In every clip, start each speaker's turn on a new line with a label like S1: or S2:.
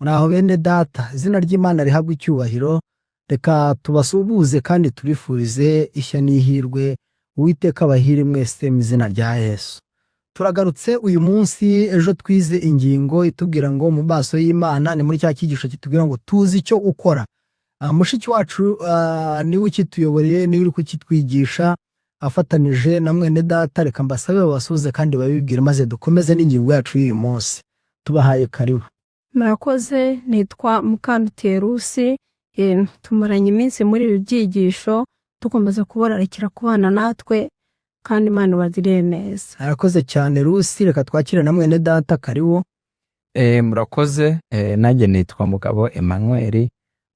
S1: Muraho bene data, izina ry'Imana rihabwe icyubahiro. Reka tubasuhuze kandi tubifurize ishya n'ihirwe. Uwiteka abahire mwese mu izina rya Yesu. Turagarutse uyu munsi. Ejo twize ingingo itubwira ngo mu maso y'Imana, ni muri cya cyigisho kitubwira ngo tuzi icyo ukora. Mushiki wacu niwe ukituyoboreye, niwe uri kukitwigisha afatanije na mwene data. Reka mbasabe babasuhuze kandi babibwire, maze dukomeze n'ingingo yacu y'uyu munsi. Tubahaye karibu.
S2: Murakoze, nitwa Mukandutiye Rusi. Tumaranye iminsi muri ibi byigisho, dukomeza kubararikira kubana natwe, kandi Imana ibagirire neza.
S1: Arakoze cyane Rusi. Reka twakire na mwene data, karibu.
S3: Murakoze, nanjye nitwa Mugabo Emmanuel,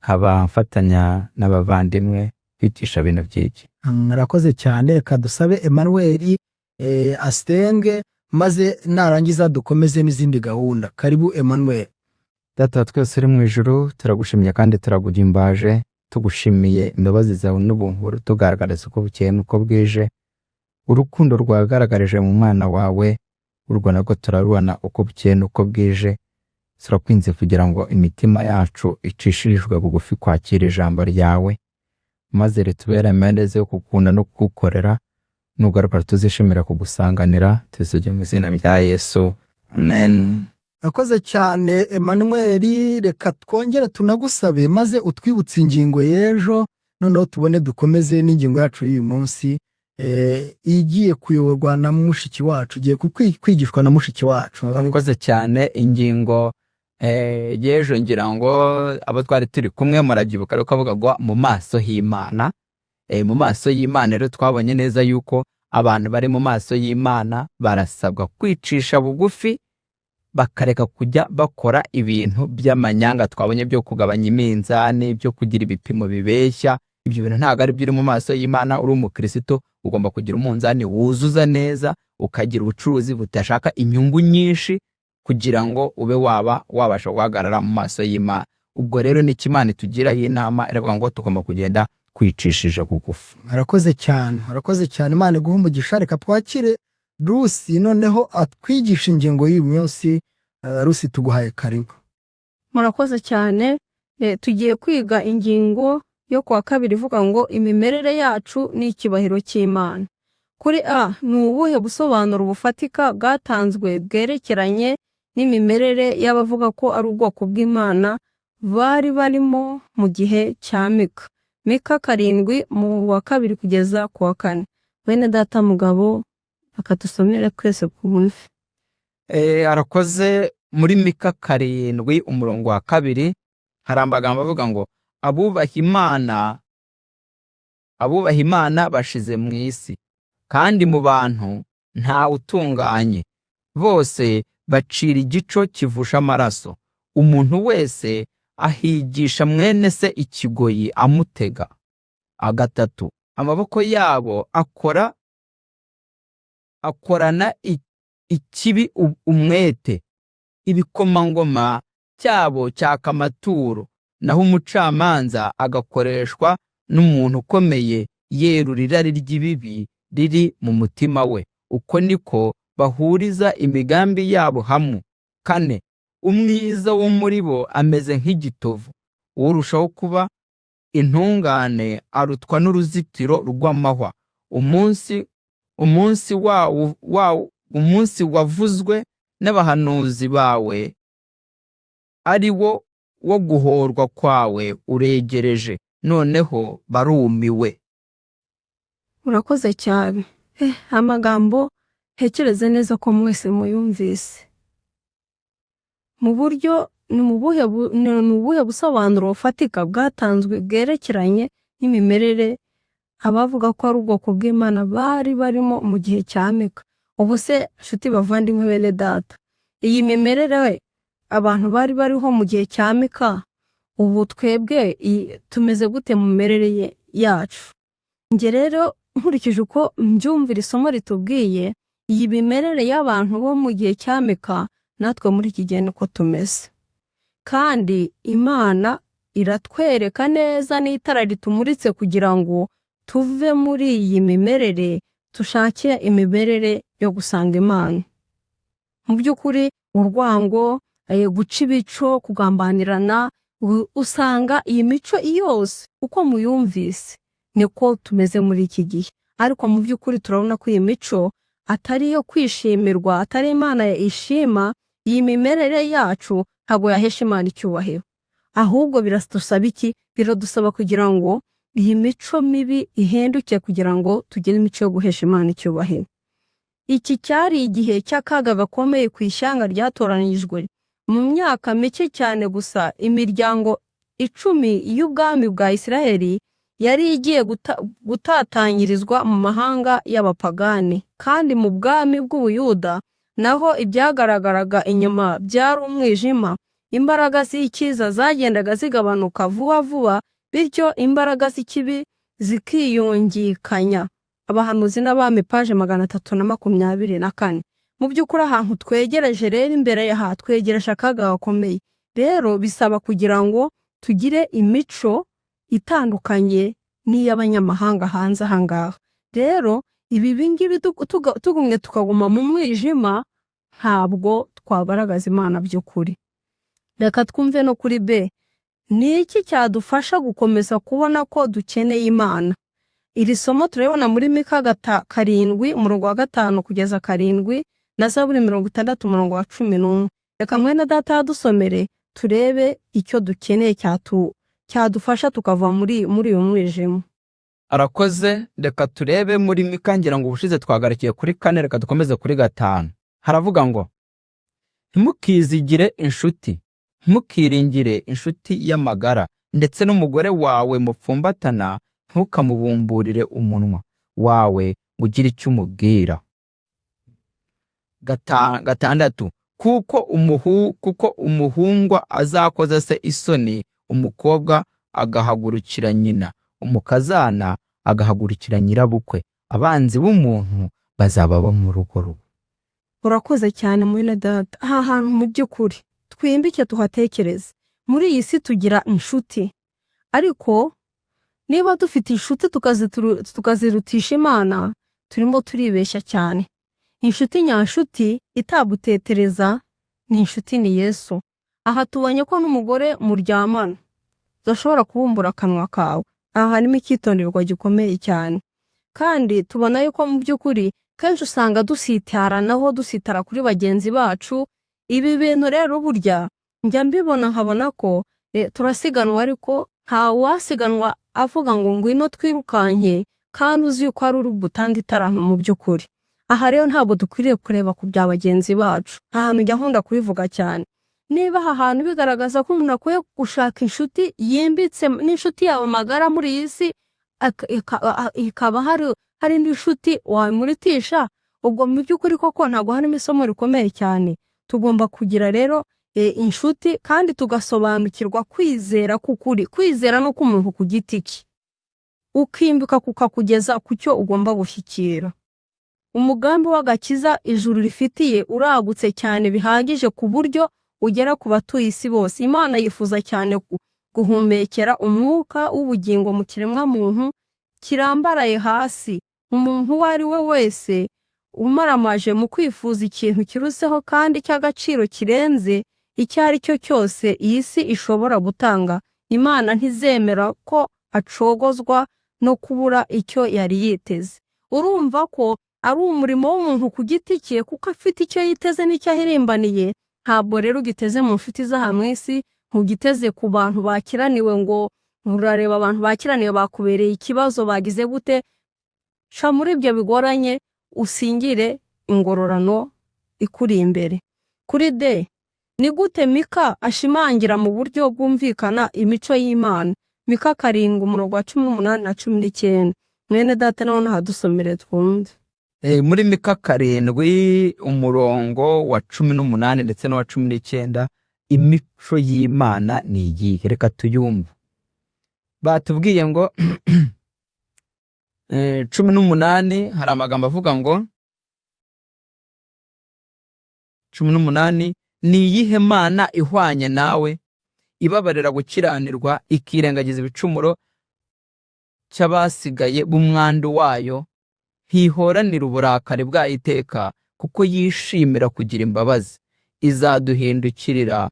S3: nkaba mfatanya n'abavandimwe kwigisha bino byigi.
S1: Arakoze cyane. Reka dusabe Emmanuel asenge, maze narangiza dukomeze n'izindi gahunda. Karibu Emmanuel.
S3: Data wa twese uri mu ijuru, turagushimye kandi turaguhimbaje, tugushimiye imbabazi zawe n'ubuntu tugaragariza uko bukeye n'uko bwije, urukundo rwagaragarije mu mwana wawe, urwo narwo turarubona uko bukeye n'uko bwije. Turakwinze kugira ngo imitima yacu icishirijwe bugufi kwakira ijambo ryawe, maze ritubere amahirwe yo kugukunda no kugukorera. Nugaruka tuzishimira kugusanganira. Tuzujye mu izina rya Yesu, amen.
S1: Arakoze cyane Emmanuel. Reka twongere tunagusabe maze utwibutse ingingo y'ejo, noneho tubone dukomeze n'ingingo yacu y'uyu munsi, igiye kuyoborwa na mushiki wacu, igiye kwigishwa na mushiki wacu.
S3: Murakoze cyane. Ingingo y'ejo, ngira ngo abo twari turi kumwe murabyibuka, ariko avuga ngo mu maso h'Imana. Mu maso y'Imana rero twabonye neza yuko abantu bari mu maso y'Imana barasabwa kwicisha bugufi, bakareka kujya bakora ibintu by'amanyanga twabonye, byo kugabanya iminzani, byo kugira ibipimo bibeshya. Ibyo bintu ntabwo ari byo uri mu maso y'Imana. Uri umukristo, ugomba kugira umunzani wuzuza neza, ukagira ubucuruzi budashaka inyungu nyinshi, kugira ngo ube waba wabasha guhagarara mu maso y'Imana. Ubwo rero nicyo Imana itugiraho inama, iravuga ngo tugomba kugenda twicishije bugufi.
S1: Murakoze cyane, murakoze cyane, Imana iguhe umugisha. Reka twakire Rusi noneho atwigisha ingingo y'uyu munsi. Rusi, tuguhaye karibu.
S2: Murakoze cyane. Tugiye kwiga ingingo yo kuwa kabiri ivuga ngo imimerere yacu ni icyubahiro cy'Imana. Kuri A, ni ubuhe busobanuro bufatika bwatanzwe bwerekeranye n'imimerere y'abavuga ko ari ubwoko bw'Imana bari barimo mu gihe cya Mika? Mika 7 mu wa 2 kugeza ku wa 4. Bene data Mugabo akadusomere twese twumve.
S3: Arakoze. Muri Mika 7 umurongo wa 2 hari amagambo avuga ngo abubaha Imana, abubaha Imana bashize mu isi, kandi mu bantu ntawe utunganye. Bose bacira igico kivusha amaraso, umuntu wese ahigisha mwene se ikigoyi amutega. Agatatu, amaboko yabo akora akorana ikibi umwete, ibikomangoma cyabo cyaka amaturo, naho umucamanza agakoreshwa n'umuntu ukomeye yerura irari ry'ibibi riri mu mutima we. Uko niko bahuriza imigambi yabo hamwe. Kane, umwiza wo muri bo ameze nk'igitovu, urushaho kuba intungane arutwa n'uruzitiro rw'amahwa. Umunsi wawo wawo, umunsi wavuzwe n'abahanuzi bawe, ari wo wo guhorwa kwawe, uregereje, noneho barumiwe.
S2: Urakoze cyane. Amagambo ntekereze neza ko mwese muyumvise. Mu buryo ni ubuhe busobanuro bufatika bwatanzwe bwerekeranye n'imimerere abavuga ko ari ubwoko bw'Imana bari barimo mu gihe cya Mika? Ubu se nshuti bavandimwe bene data, iyi mimerere abantu bari bariho mu gihe cya Mika, ubu twebwe tumeze gute mu mimerere yacu? Njye rero nkurikije uko mbyumvira isomo ritubwiye, iyi mimerere y'abantu bo mu gihe cya Mika, natwe muri iki gihe niko tumeze. Kandi Imana iratwereka neza n'itara ritumuritse kugira ngo tuve muri iyi mimerere, dushake imimerere yo gusanga Imana. Mu by'ukuri urwango, guca ibico, kugambanirana. Usanga iyi mico yose uko muyumvise niko tumeze muri iki gihe. Ariko mu by'ukuri turabona ko iyi mico atari iyo kwishimirwa, atari Imana ishima. Iyi mimerere yacu ntabwo yahesha Imana icyubahiro. Ahubwo biradusaba iki? Biradusaba kugira ngo iyi mico mibi ihinduke, kugira ngo tugire imico yo guhesha Imana icyubahiro. Iki cyari igihe cy'akaga gakomeye ku ishyanga ryatoranijwe. Mu myaka mike cyane gusa, imiryango 10 y'ubwami bwa Isiraheli yari igiye gutatanyirizwa mu mahanga y'abapagani, kandi mu bwami bw'Ubuyuda naho ibyagaragaraga inyuma byari umwijima. Imbaraga z'icyiza zagendaga zigabanuka vuba vuba, bityo imbaraga z'ikibi zikiyungikanya. Abahanuzi n'Abami, paje 324. Mu by'ukuri ahantu twegereje rero imbere aha twegereje akaga gakomeye. Rero bisaba kugira ngo tugire imico itandukanye n'iy'abanyamahanga hanze aha ngaha. Rero ibi ngibi tugumye tukaguma mu mwijima, ntabwo twagaragaza Imana by'ukuri. Reka twumve no kuri B. Ni iki cyadufasha gukomeza kubona ko dukeneye Imana? Iri somo turabona muri Mika 7 umurongo wa 5 kugeza 7, na Zaburi 60 umurongo wa 11. Reka mwene data yadusomere turebe icyo dukeneye cyadufasha tukava muri uyu mwijima.
S3: Arakoze. Reka turebe muri Mika. Ngira ngo ubushize twagarukiye kuri 4, reka dukomeze kuri 5. Haravuga ngo: "Ntimukizigire inshuti, ntukiringire inshuti y'amagara, ndetse n'umugore wawe mupfumbatana ntukamubumburire umunwa wawe ngo ugire icyo umubwira." 6, "Kuko umuhungwa azakoza se isoni, umukobwa agahagurukira nyina, umukazana agahagurukira nyirabukwe. Abanzi b'umuntu bazaba bo mu rugo rwe."
S2: Urakoze cyane mwene data. Aha hantu mu by'ukuri twimbike tuhatekereze. Muri iyi si tugira inshuti, ariko niba dufite inshuti tukazirutisha Imana, turimo turibeshya cyane. Inshuti nyanshuti itagutetereza ni inshuti ni Yesu. Aha tubonye ko n'umugore muryamana udashobora kubumbura akanwa kawe. Aha harimo icyitonderwa gikomeye cyane. Kandi tubona yuko mu by'ukuri kenshi usanga dusitaranaho, dusitara kuri bagenzi bacu. Ibi bintu rero burya njya mbibona nkabona ko turasiganwa, ariko nta wasiganwa avuga ngo ngwino twirukanke kandi uzi yuko ari uri butange itaranto mu by'ukuri. Aha rero ntabwo dukwiriye kureba ku bya bagenzi bacu. Aha hantu njya nkunda kubivuga cyane. Niba aha hantu bigaragaza ko umuntu akwiye gushaka inshuti yimbitse n'inshuti yawe magara muri iyi si, ikaba hari indi nshuti wamurutisha, ubwo mu by'ukuri koko ntabwo harimo isomo rikomeye cyane. Tugomba kugira rero inshuti kandi tugasobanukirwa kwizera k'ukuri. Kwizera no k'umuntu ku giti cye, ukimbuka kukakugeza ku cyo ugomba gushyikira. Umugambi w'agakiza ijuru rifitiye uragutse cyane bihagije ku buryo ugera ku batuye isi bose. Imana yifuza cyane guhumekera umwuka w'ubugingo mu kiremwamuntu kirambaraye hasi. Umuntu uwo ari we wese umaramaje mu kwifuza ikintu kiruseho kandi cy'agaciro kirenze icyo ari cyo cyose iyi si ishobora gutanga, Imana ntizemera ko acogozwa no kubura icyo yari yiteze. Urumva ko ari umurimo w'umuntu ku giti cye, kuko afite icyo yiteze n'icyo ahirimbaniye. Ntabwo rero ugiteze mu nshuti z'aha mu isi, ntugiteze ku bantu bakiraniwe ngo urareba abantu bakiraniwe bakubereye ikibazo bagize gute. Ca muri ibyo bigoranye usingire ingororano ikuri imbere. Kuri D, ni gute Mika ashimangira mu buryo bwumvikana imico y'Imana? Mika 7 umurongo wa 18 na 19. Mwene data nawe nahadusomere twumve.
S3: Muri Mika 7 umurongo wa 18 ndetse n'uwa 19, imico y'Imana ni iyihe? Reka tuyumve. Batubwiye ngo 18 hari amagambo avuga ngo 18: "Ni iyihe mana ihwanye nawe, ibabarira gukiranirwa, ikirengagiza ibicumuro cy'abasigaye b'umwandu wayo? Ntihoranira uburakari bwayo iteka, kuko yishimira kugira imbabazi. Izaduhindukirira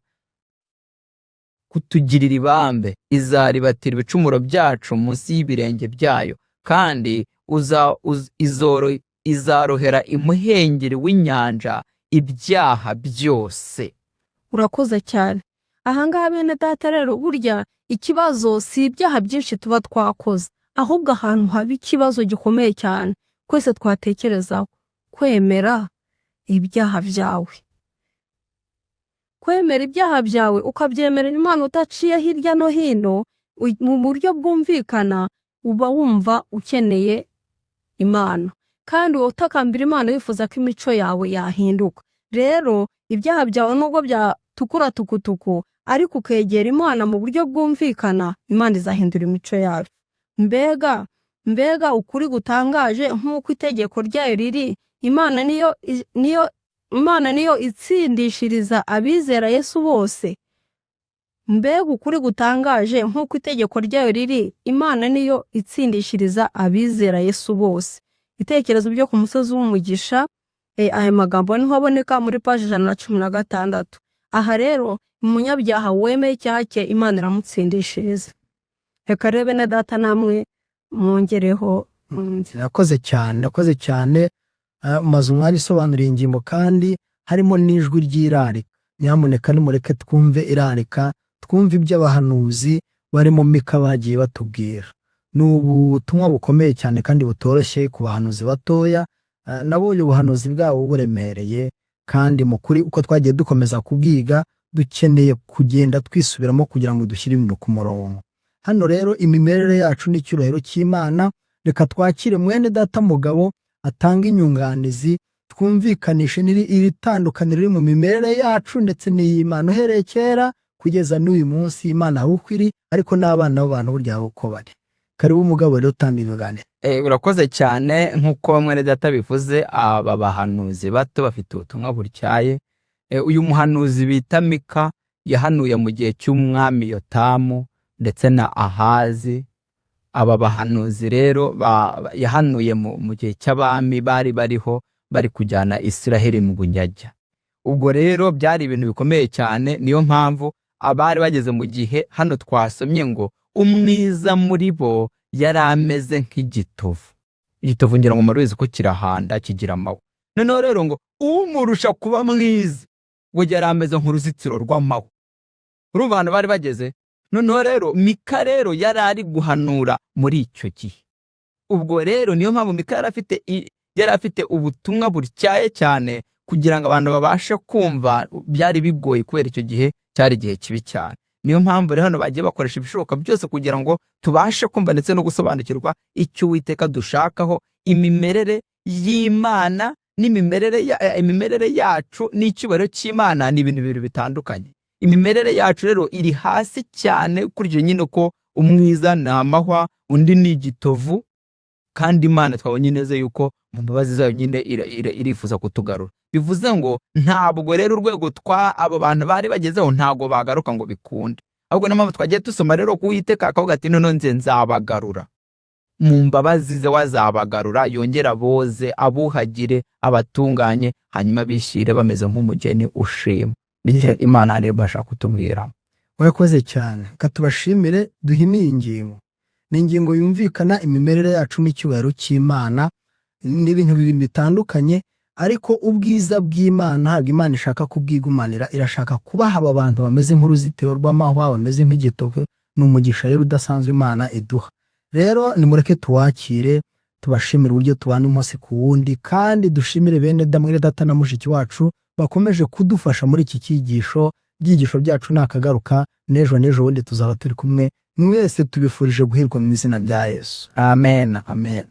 S3: kutugirira ibambe, izaribatira ibicumuro byacu munsi y'ibirenge byayo, kandi izarohera imuhengeri w'inyanja ibyaha byose.
S2: Urakoze cyane. Ahangaha bene data rero, burya ikibazo si ibyaha byinshi tuba twakoze, ahubwo ahantu haba ikibazo gikomeye cyane twese twatekerezaho, kwemera ibyaha byawe. Kwemera ibyaha byawe, ukabyemerera Imana udaciye hirya no hino, mu buryo bwumvikana, uba wumva ukeneye Imana kandi wowe utakambira Imana wifuza ko imico yawe yahinduka. Rero ibyaha byawe nubwo byatukura tukutuku, ariko ukegera Imana mu buryo bwumvikana, Imana izahindura imico yawe. Mbega mbega ukuri gutangaje! Nk'uko itegeko ryayo riri, Imana niyo itsindishiriza abizera Yesu bose. Mbega ukuri gutangaje! Nk'uko itegeko ryayo riri, Imana niyo itsindishiriza abizera Yesu bose. Ibitekerezo byo ku musozi w'umugisha. Aya magambo niho aboneka muri paji 116. Aha rero umunyabyaha wemeye icyaha cye, Imana iramutsindishiriza. Reka rero bene data namwe mwongereho mwumve.
S1: Irakoze cyane, irakoze cyane. Umaze umwanya isobanura iyi ngingo kandi harimo n'ijwi ry'irarika. Nyamuneka nimureke twumve irarika, twumve ibyo abahanuzi barimo Mika bagiye batubwira. Ni ubutumwa bukomeye cyane kandi butoroshye ku bahanuzi batoya. Nabonye ubuhanuzi bwabo buremereye, kandi mu kuri uko twagiye dukomeza kubwiga, dukeneye kugenda twisubiramo kugira ngo dushyire ibintu ku murongo. Hano rero imimerere yacu n'icyubahiro cy'Imana. Reka twakire mwene data Mugabo atanga inyunganizi, twumvikanishe iri tandukaniro riri mu mimerere yacu ndetse n'iy'Imana, uhereye kera kugeza n'uyu munsi. Imana aho uko iri, ariko n'abana b'abantu burya aho uko bari. Karibu Mugabo rero, utanga inyunganizi.
S3: Urakoze cyane. Nk'uko mwene data bivuze, aba bahanuzi bato bafite ubutumwa butyaye. Uyu muhanuzi bita Mika yahanuye mu gihe cy'umwami Yotamu ndetse na Ahazi. Aba bahanuzi rero yahanuye mu gihe cy'abami bari bariho bari kujyana Isiraheli mu bunyage. Ubwo rero byari ibintu bikomeye cyane. Niyo mpamvu abari bageze mu gihe hano twasomye ngo umwiza muri bo yari ameze nk'igitovu. Igitovu ngira ngo murabizi ko kirahanda, kigira amahwa. Noneho rero ngo umurusha kuba mwiza we yari ameze nk'uruzitiro rw'amahwa. Urumva ahantu bari bageze. Noneho rero Mika rero yari ari guhanura muri icyo gihe. Ubwo rero niyo mpamvu Mika yari afite ubutumwa butyaye cyane. Kugira ngo abantu babashe kumva byari bigoye, kubera icyo gihe cyari igihe kibi cyane. Niyo mpamvu rero hano bagiye bakoresha ibishoboka byose kugira ngo tubashe kumva ndetse no gusobanukirwa icyo Uwiteka dushakaho. Imimerere y'Imana n'imimerere imimerere yacu n'icyubahiro cy'Imana ni ibintu bibiri bitandukanye. Imimerere yacu rero iri hasi cyane, ukurikije nyine ko umwiza ni amahwa, undi ni igitovu, kandi Imana twabonye neza yuko mu mbabazi zayo nyine irifuza kutugarura. Bivuze ngo ntabwo rero urwego twa abo bantu bari bagezeho ntabwo bagaruka ngo bikunde. Ahubwo niyo mpamvu twagiye dusoma rero ku Uwiteka akavuga ati: "Noneho nze nzabagarura." Mu mbabazi ze wazabagarura, yongere aboze, abuhagire, abatunganye, hanyuma bishyire bameze nk'umugeni ushima. Nicyo Imana rero ibasha kutubwira.
S1: Urakoze cyane. Reka tubashimire, duhine iyi ngingo. Ni ingingo yumvikana. Imimerere yacu n'icyubahiro cy'Imana ni ibintu bibiri bitandukanye, ariko ubwiza bw'Imana ntabwo Imana ishaka kubwigumanira, irashaka kubaha aba bantu bameze nk'uruzitiro rw'amahwa, bameze nk'igitovu. Ni umugisha rero udasanzwe Imana iduha. Rero nimureke tuwakire, tubashimire uburyo tubana umunsi ku wundi, kandi dushimire bene mwene data na mushiki wacu bakomeje kudufasha muri iki cyigisho. Ibyigisho byacu nakagaruka, n'ejo n'ejo bundi tuzaba turi kumwe. Mwese tubifurije guhirwa mu izina rya Yesu.
S3: Amen.
S1: Amen.